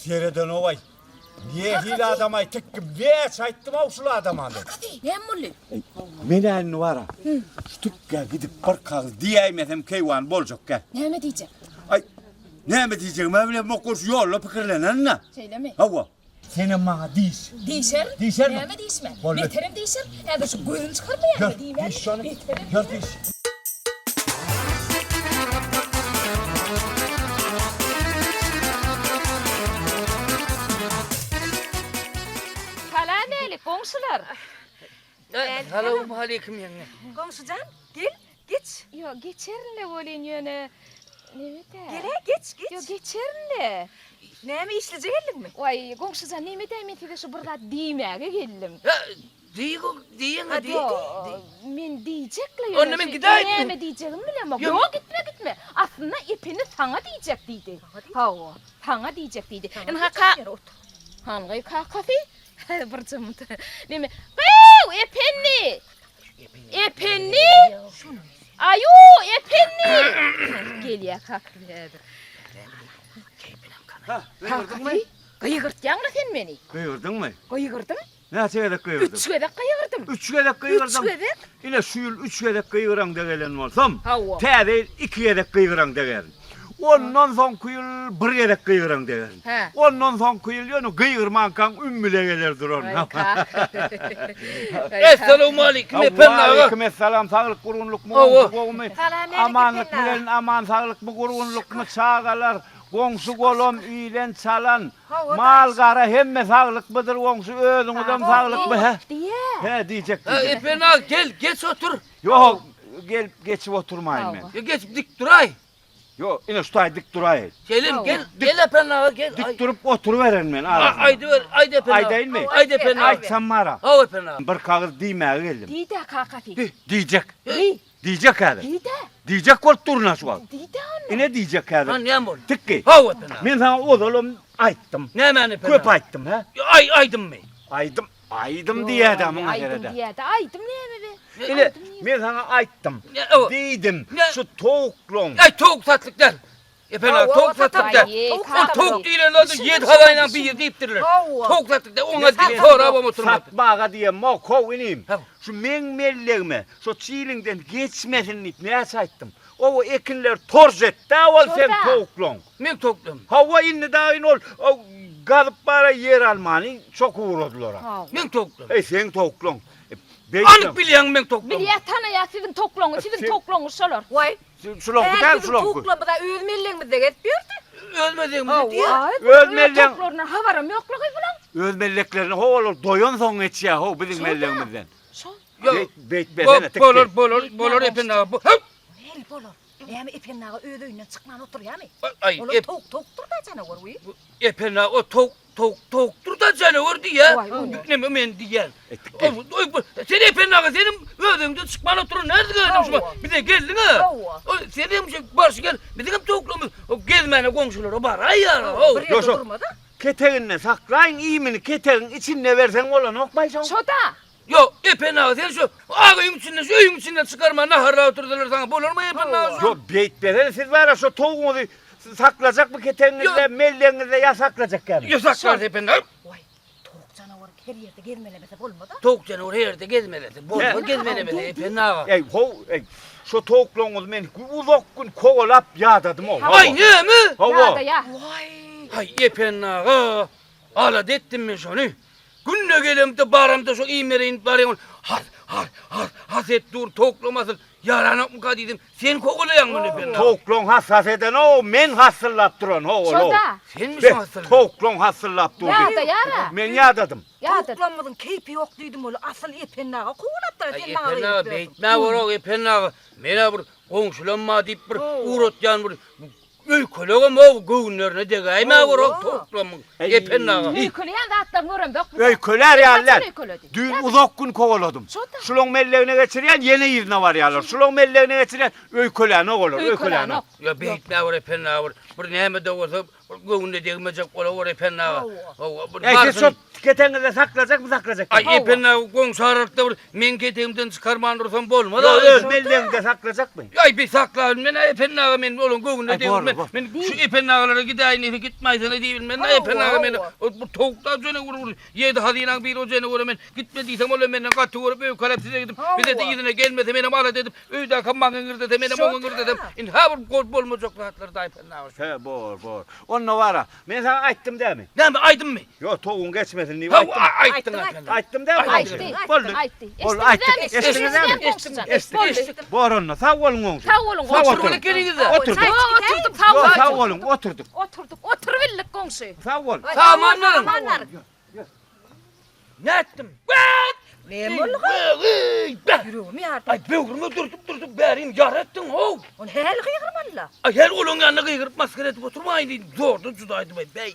Seredenow-aý. Nähili adam-aý tikkim, näçe aýtdym-ow şul adama men. Kakasy, näme boldy? Men-ä indi bar-a, şu tikgä gidip bir kagyz diýäýmesem keýwany boljak däl. Näme diýjek? Aý, näme diýjegimi-ä bilemok, ol şu ýolda pikirlenerin-dä. Şeýlemi? Hawa. Senem maňa diýiş. Diýşerin. Diýşermiň? Näme diýişmän? Boldy. Beterem diýşerin. Häzir şu gözüni çykarmaýarmy Ýör, diýmän. diýiş şony. Beterem Ýör, diýşerin. diýiş. Salam-älik, goňşular. Salowmaleýkim ýeňňe. Goňşujan, gel, geç. Ýok, geçerin-le welin, ýöne neme-dä. Gel-ä, geç, geç. Ýok, geçerin-le. Näme işlije geldiňmi? Waý, goňşujan, neme-dä, men size şu bir zat diýmäge geldim. Diý, diýeňä diý. Ýok, men diýjek-le ýöne. Onda men gidäýinmi? Näme diýjegimi bilemok. Ýok, gitme, gitme. Aslynda Ependi saňa diýjek diýdi. Hawa, saňa diýjek diýdi. Ynha, ka. Hangy kakasy? Bir jymyt. Neme? Gyw, Ependi! Ependi! Aýu, Ependi! Gelýär kakasy häzir. Gygyrdyňmy? Gygyrtýaň-la sen meni. Gygyrdyňmy? Gygyrdym. Näçe gezek gygyrdyň? Üç gezek gygyrdym. Üç gezek gygyrdyň? Üç gezek. Ine şu ýyl üç gezek gygyraňda gelen bolsam, Hawa. täze ýyl iki gezek gygyraňda gerin. Ondan soňky ýyl bir gezek gygyraňda gerin. Hä. Ondan soňky ýyl ýöne gygyrmankaň üm bile geler duraryn. Aý, kaka. Essalawmaleýkim Ependi aga. Waleýkim essalam saglyk gurgunlykmy Hawa. goňşy gowumy? Salam Amanlyk Ependi aga. bilen aman saglykmy gurgunlykmy çagalar goňşy golam ilen çalan Mal gara hemme saglykmydyr goňşy özüňizem saglykmy hä? Diýýä. Hä diýjek diýjek. Ependi aga gel geç otur. Ýok gelip geçip oturmaýyn men. Ýa geçip dik duraý. Ýok ine şu taý dik duraý. Gelin gel gel Ependi aga gel. Dik durup oturyberen men arasynda. Aýdyber aýt Ependi aga. Aýdaýynmy? Aýt Ependi aga. Aýtsam bara. Hawa Ependi aga. Bir kagyz diýmäge geldim. Diý-dä kakasy. Diýjek. Diý. Diýjek häzir. Diý-dä. Diýjek bolup durun-a şu wagt. Diý-dä onda. Ine diýjek häzir. Hany näme boldy? Tikgi. Hawa Ependi aga. Men saňa ozalam aýtdym. Nämäni Ependi Köp aga? aýtdym, hä? Aý, aýdymmy? Aýdym, aýdym diýýä-dä muňa Aýdym serede. diýýä-dä. Aýdym näme be? Ine, men saňa aýtdym. Diýdim, şu towuklaň. Aý, towuk satlyk däl. Ependi aga, towuk satlyk däl. Ol towuk diýlen zady ýedi halaýynyň biri diýipdirler. Towuk satlyk däl, oňa diýip sorabam oturma. Satmaga diýemok, how inim. Şu meň mellegime, şo çiliňden geçmesin diýip näçe aýtdym. Oba ekinleri torj etdi-ä ol seň towuklaň. Meň towuklarym. Hawa, indi dagyn ol gazyp bara ýer almany çokup ugradylar-a. Meň towuklarym. Eý, seň towuklaň. Anyk bilýäňmi meň towuklarymy? Bilýär, tanaýar siziň towuklaňy, siziň towuklaňyz şolar. Waý, Şulaňky däl, Biziň şulaňky. towuklarymyz-a öz mellegimizde gezip ýördi. Öz mellegimizde diýýär. Öz melleň. Towuklaryndan habaram ýoklugy bulaň. Öz melleklerine ho olar doýansoň geçýär ho biziň mellegimizden. Şol. Beýt, beýtmesene tikgi. Bolar, bolar, bolar Ependi aga. Höp! Nähili bolar? Näme Ependi aga öz öýünden çykman oturýarmy? Aý, Olar towuk towukdyr-da janawar, wiý. Ependi aga o towuk Towuk towukdyr-da janawer diýýä. Neme men diýýän. Sen Ependi aga senem özüňden çykman oturan nädip geldiň şuma? Bize geldiň-ä. Sen hem şu barşy gel. Biziň hem towuklarymyz gezmäne goňşulara baraýýar. Bir ýerde durmaz-a. Keteginde saklaýyň iýmini ketegiň içinde berseň bolanokmaý şoň. Şo-da. Ýok, Ependi aga sen şu ak öýüň içinden şu öýüň içinden çykarman naharlap oturdylar saňa bolarmy Ependi aga şu? Ýok beýtmesene siz bara şo towugyňyzy saklajakmy ketegiňizde mellegiňizde ýa saklajak ýaly. Ýok saklarys Ependi aga. Waý, towuk janawar her ýerde gezmelemese bolmaz-a. Towuk janawar her ýerde gezmelese bolmaz gezmelemese Ependi aga. Eý how eý şo towuklaryňyzy men uzak gün kowalap ýadadym-ow. Aý näme? Hawa. Ýadaýa. Waý. Aý Ependi aga alada etdim men şony. Günde gelemde baramda şo iým bereýin barýan ol has has has has et dur towuklam asyl ýaranokmyka diýdim. Sen kowalaýaň muny Ependi aga. Towuklaň has has eden o men hassyllap duran ho ol. Şo-da. Senmi şo hassyllap? Towuklaň hassyllap dur diýip. Ýadaýar-a. Men ýadadym. Ýadady. Towuklamyzyň keýpi ýok diýdim ol asyl Ependi aga kowalapdyr Aý sen maňa Ependi aga gyýyp ýörsüň. beýtmä borok Ependi aga. Men-ä bir goňşulam bar diýip bir ugratýan bir Öýkelegem-ow, göwünlerine degäýme borok towuklamyň, Ependi aga. Öýkeleýän zatlaryňy göremzok biz. Öýkelär ýaly däl. Öýkeledi? Düýn uzak gün kowaladym. Şulaň mellegine geçirýän, ýene yzyna barýarlar. Şulaň mellegine geçirýän, öýkelänok olar, öýkelänok. Ýa beýtme bor Ependi aga, bir, bir näme-de bolsa, bir göwnüne degmejek bolawor Ependi aga. Hawa, bir Eý, siz şo barsyn. Ketegiňizde saklajakmy, saklajak Aý dälmi? Ependi aga goňşy aralykda bir meň ketegimden çykarman dursam bolmaz Ýok, aga. öz mellegiňde saklajakmy? Aý bir saklabilmen a Ependi aga men olaň göwnüne Aý, bor, degilmen. bor. Men şu Ependi agalara gidäýin diýse gitmäýsene diýibilmen a Ependi aga meni o bu towukda jene bir bir ýedi hazynaň biri o jene görä men gitme diýsem ol hem menden gaty görüp öýkeläp size gidip bize-de yzyna gelmese menem alada edip öýdäkem maňa iňirdese menem oňa iňirdesem indi hä bir bol bolmajak zatlar da Ependi aga şu. He, bor, bor. Onda bar-a, men saňa aýtdym dämi? Näme aýdymmy? Ýok, towugyň geçmesin diýip Haw, aýtdym. aýtdyň Ependi. Aýtdym dämi? Aýtdy, Boldy. aýtdy. Boldy, Eşitdiňizmi? aýtdyk. Eşitdiňizmi? Eşitdiňizmi? Eşitdik. Boldy. Eşitdik. Bor onda, sag boluň goňşy. Sag boluň Sag goňşy. oturyň. Oturmaly keliňizde. Oturdyk. Ýok, oturdyk, sag Ýok, boluň. sag boluň, oturdyk. Oturdyk, oturybildik goňşy. Sag bol. Saman baryň. Saman baryň. Nätdim? Wet! Näme boldy gyz? Ýüregimi ýardy. Aý böwrüme dürtüp dürtüp bärim ýara etdiň how. Ony häli gygyrmaly-la. Aý häli olaň ýanynda gygyryp masgara edip oturmaýyn diýdim. Zordan judaýdym aý beý.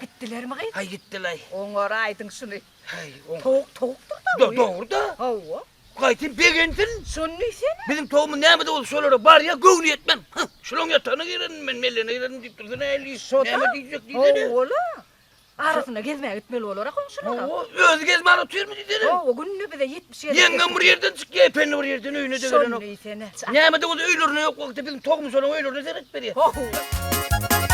Gitdilermi gyz? Aý gitdiler. Oňaraýdyň şuny. Häý, oň. Towuk towukdyr-da. Dogry-da. Hawa. Gaýtam begensin. Şony diýsene. Biziň towumyz näme-de bolsa şolara barýa göwni ýetmem. Hah, şulaň ýatagyna girerin men, mellegine girerin diýip dursa nähili iş? Näme diýjek diýsene. Hawa-la. Arasynda gezmäge gitmeli bolar-a goňşulara. Hawa, özi gezmän otyrmy diýsene. Hawa, günde bize 70 gezek. Ýeňňem bir ýerden çykýa, Ependi bir ýerden öýüne-de gelenok. Şony diýsene. Näme-de bolsa öýlerinde ýok wagty biziň towumyz şolaň öýlerine seret berýär. Hawa.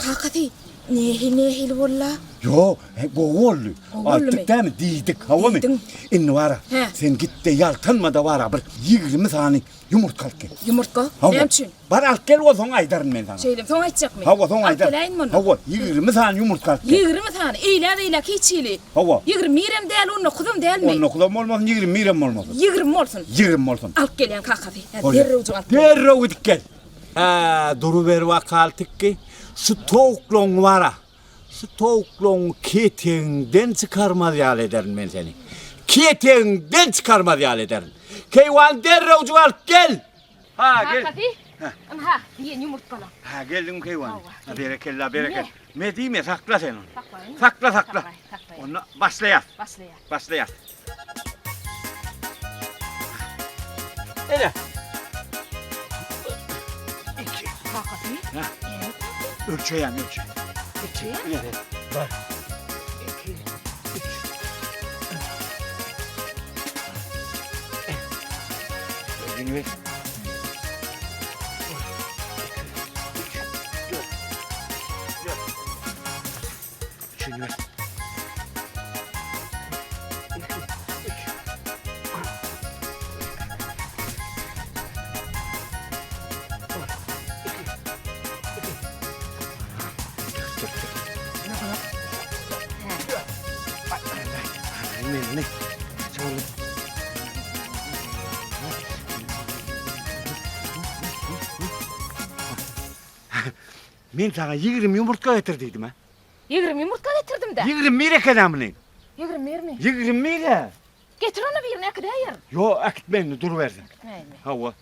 Kakasy, Nähili nähili bolla? Ýok, gowy boldy. Gowy boldumy? Aýtdyk dämi, diýdik, hawamy? Diýdiň. Indi bara, Hä. sen git-de ýaltanma-da bara bir 20 sany ýumurtga alyp gel. Ýumurtga? Hawa. Näme üçin? Bar alyp gel bolsaň aýdaryn men saňa. Şeýle, soň aýtjakmy? Hawa, soň Alyp aýdaryn. geläýin mundan. Hawa, 20 sany ýumurtga alyp gel. 20 sany, eýläk-beýläk hiç hili. Hawa. 21-em däl, 19-am dälmi? 19-am bolmasyn, 21-em bolmasyn. 20 bolsun. 20 bolsun. Alyp gelýän kakasy. Hä, Bolýar. derrewjik alyp gel. Derrew gidip gel. Hä, duruber wakaly tikgi. Şu towuklaň bar-a, şu towuklaň ketegiňden çykarmaz ýaly ederin men seni. Ketegiňden çykarmaz ýaly ederin. Keýwany derrewjik alyp gel! Ha, gel. Kakasy, ynha, diýen ýumurtgalar. Ha, geldiňmi keýwany? Hawa. Ha, berekella, berekella. Me. Me diýme, sakla sen ony. Saklaýyn. Sakla, sakla. Saklaýyn, saklaýyn. Onda başlaýas. Başlaýas. Başlaýas. Ene. İki. Kakasy. Ha. Ölçeýän, ölçe. Ölçeýän? Ene. Bir. İki. Üç. Gördüğünü ver. Bir, iki, üç, dört. Dört. Üçünü ver. Men saňa 20 ýumurtga getir diýdim-ä. 20 ýumurtga getirdim-dä. 21 eken-ä muny. 21 mi? 21-ä. Getir onda birini äkidäýerin. Ýok, äkitme indi, durubersin. Äkitmäýinmi? Hawa.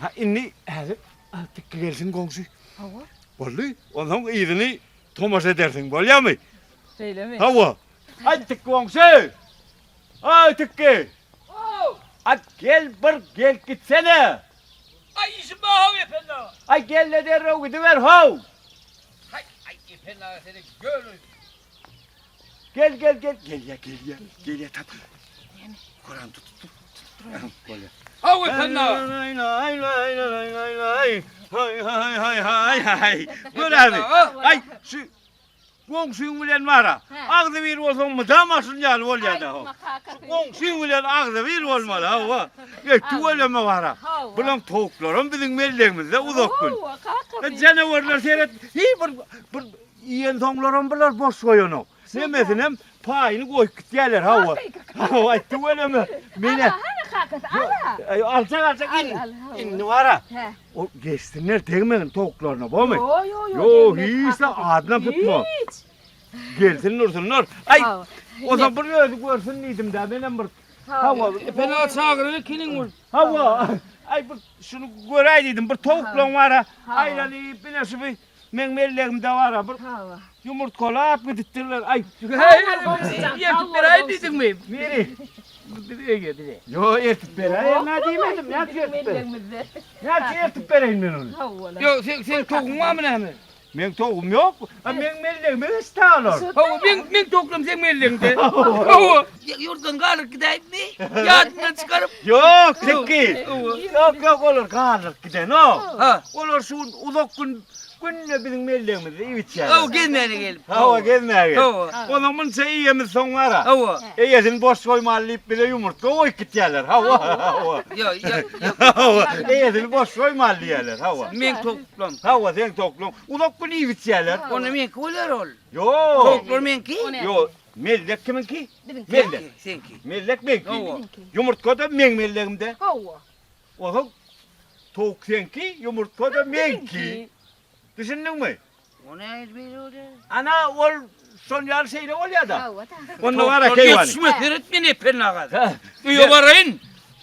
Ha, indi häzir tikgi gelsin goňşy. Hawa. Boldy. Onsoň yzyny tomaşa edersiň, bolýamy? Şeýlemi? Hawa. Aý tikgi goňşy! Aý tikgi! Ow! Aý gel bir gelip gitsene! Aý işim bar how Ependi aga. Aý gel-de derrew gidiber how! Haý, aý Ependi aga seni göni. Gel gel gel gelýä gelýä gelýä tap. Kuran tut tut. Bolýa. Haw Ependi aga. Hay hay hay hay hay hay hay hay hay. Gör abi. Ay şu goňşyň bilen bara. Agzy bir bolsaň mydama şun ýaly bolýar da. Goňşyň bilen agzy bir bolmaly hawa. E tüweleme bara. Bulaň towuklaram biziň mellegimizde uzak gün. Janawarlar seret. Hiý bir bir Iýensoňlaram bular boş goýanok. Nemesinem paýyny goýup gitýärler hawa. Hawa aýtdy weleme. Mene. Hany kakasy ala. Aý aljak aljak indi. Indi bara. O geçsinler degmegin towuklaryna bomy? Ýo ýo ýo. Ýo hiç de adyna tutma. Hiç. Gelsin dursunlar. Aý o bir özi görsün diýdim-dä menem bir. Hawa. Pena çagyryp ekeniň bul. Hawa. Aý bir şuny göräý diýdim. Bir towuklaň bara. Aýlanyp bine şu bir Meň mellegimde bar-a bir Hawa. Ýumurtgalap gidipdirler. Aý. Ertip beräý diýdiňmi? Niri? Biz öýe bize. Ýo, ertip beräýen nä diýmedim. Näçe ertip beräýin? Näçe ertip bereýin men ony? Ýo, sen sen towugyň barmy näme? Meň towugym ýok. A meň mellegime geçdi olar. Hawa, meň meň towuklarym seň mellegiňde. Hawa. Ýurtdan galyp gidäýipmi? Ýadyndan çykaryp. Ýok, Tekki. Ýok, ýok, olar galyp gidenok. Ha. Olar şu gün uzak gün günde biziň mellegimizde iýip içýärler. Hawa, gezmäne gelip. Hawa, gezmäge gelip. Hawa. Onuň munça iýemiz soň bara. Hawa. Eýesini boş goýmaly diýip bize ýumurtga goýup gitýärler. Hawa, hawa. Ýok, ýok, ýok. Hawa, eýesini boş goýmaly diýýärler. Hawa. Meň towuklarym. Hawa, seň towuklaň. Uzak gün iýip içýärler. Onda meňki bolar ol. Ýok. Towuklar meňki. Ýok. Mellek kimiňki? Biziňki. Mellek. Seňki. Mellek meňki. Hawa. Ýumurtga-da meň mellegimde. Hawa. Ozaň towuk seňki, ýumurtga-da meňki. Düşündiňmi? O nähili beýle bolýar? Ana, ol şon ýaly şeýle bolýar-da. Hawa-da. Onda bar-a keýwany. Ýetişme seret men Ependi aga. Öýe baraýyn.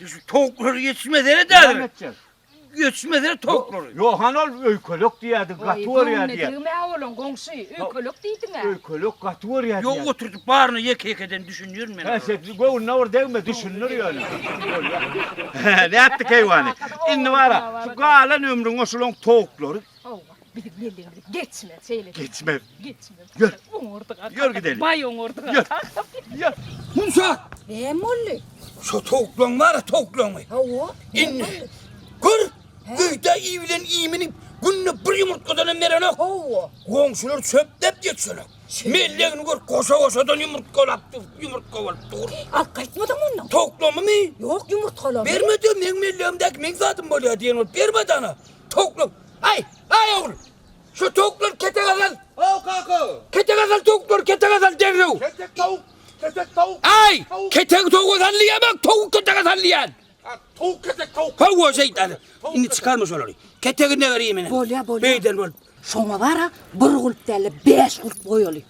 Şu towuklary ýetişme seret häzir. Näme etjek? Ýetişme seret towuklary. Ýok, hany ol öýkelek diýýärdi, gaty görýär diýýär. Göwnüne degme olaň goňşy, öýkelek diýdiň-ä. Öýkelek gaty görýär diýýär. Ýok, oturdyp baryny ýeke-ýekeden düşündirin men. Hä, sen göwnüne bir degme, düşündir ýöne. Bolýar. Nätdi keýwany? Indi bar-a, şu galan ömrüňe şulaň towuklary Hawa, biziň mellegimize geçmez şeýle. Geçmez. Geçmez. Ýör. Oňurdyk. Ýör gidelim. Baý oňurdyk. Ýör. Ýör. Munça! Näme boldy? Şu towuklaň bar-a, towuklaňy. Hawa. Indi gör, öýde iýibilen iýmini günde bir ýumurtgadan hem berenok. Hawa. Goňşular çöpläp ýetişenok. Mellegini gör, goşa-goşadan ýumurtgalap dur, ýumurtga bolup dur. Alyp gaýtmadyň ondan? Towuklamymy? Ýok, ýumurtgalamy. Bermedi, meň mellegimdäki meň zadym bolýar diýen bolup bermedi ana. Towuklam. Aý, aý ogul. Şu towuklary ketege sal. Haw kaka. Ketege sal towuklary, ketege sal derrew. Ketek towuk, ketek towuk. Aý, ketegi towuga sal diýýän, towuk ketege sal diýýän. Ha, towuk ketek towuk. Hawa şeýtan. Indi çykarma şolary. Ketegine berýin meni. Bolýa, bolýa. Beýden bolup. Şoňa bara bir gulp däl-de, bäş gulp goýaly.